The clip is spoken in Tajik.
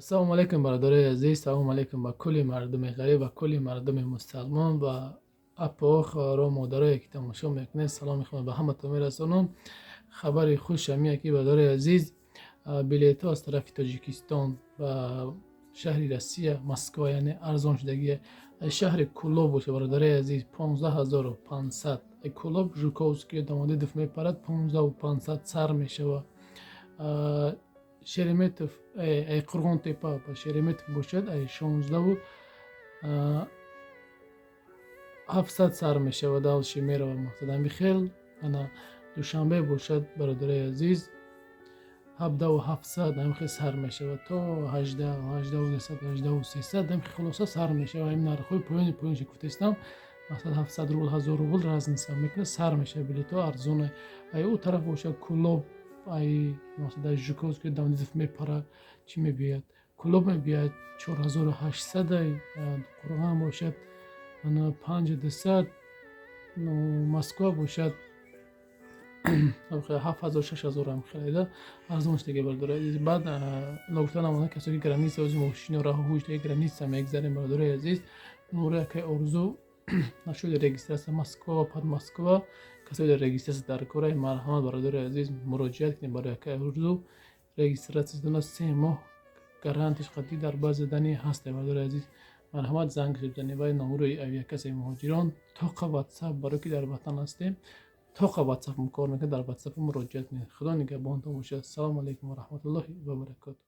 Ассалому алайкум, бародарои азиз, салому алайкум ба кулли мардуми ғариб ва кулли мардуми мусалмон ва апо, хоҳаро, модарое, ки тамошо мекунед. Саломи худро ба ҳаматон мерасонам. Хабари хуш ҳамия, ки, бародарои азиз, билетҳо аз тарафи Тоҷикистон ба шаҳри Россия, Москва, яъне арзон шудагия. Аз шаҳри Кӯлоб боша, бародарои азиз, 15 500. Кӯлоб, Жуковский, Домодедово мепарад, 15 500 сар мешавад. Шереметьево, ай Қурғонтепа ба Шереметьево бошад, ай 16 700 сар мешавад, дальше меравад. Мақсад, ҳами хел. Ана Душанбе бошад, бародарои азиз, 17 700 ҳами хел сар мешавад то 18, 18 200, 18 300, ҳами хулоса сар мешавад. Ҳами нархҳои поёни поёнша гуфтаистам. Мақсад, 700 рубл, 1000 рубл разница мекунад, сар мешавад, билетҳо арзоне. Ай ӯ тараф бошад, Кӯлоб, ай мақсад, ай Жуковский, Домодедово мепара, чӣ мебиёяд? Кӯлоб мебиёяд 4800, ай Қурған бошад 5200, Москва бошад 7000, 6000 ҳам хеледа арзон шудаги, бародарои азиз. Баъд ногуфта намонад, касое ки граница, ози мошино раҳоҳои шудаги граница мегзарем, бародарои азиз, нури акаи Орзу нашуди регистрация Москва ва под Москва. Касое дар регистрация дар кора, марҳамат, бародари азиз, муроҷиат кунед барои акаи Орзу. Регистрация 3 моҳ гарантиш қатъӣ дар баъзе дани ҳаст. Бародари азиз, марҳамат, занг бизанед вай номурои авиакассаи муҳоҷирон. Тоқа Ватсап, барое ки дар ватан ҳастем, тоқа Ватсап кор мекунад, дар Ватсап муроҷиат кунед. Худо нигаҳбонтон бошад. Ассалому алайкум ва раҳматуллоҳи ва баракоту.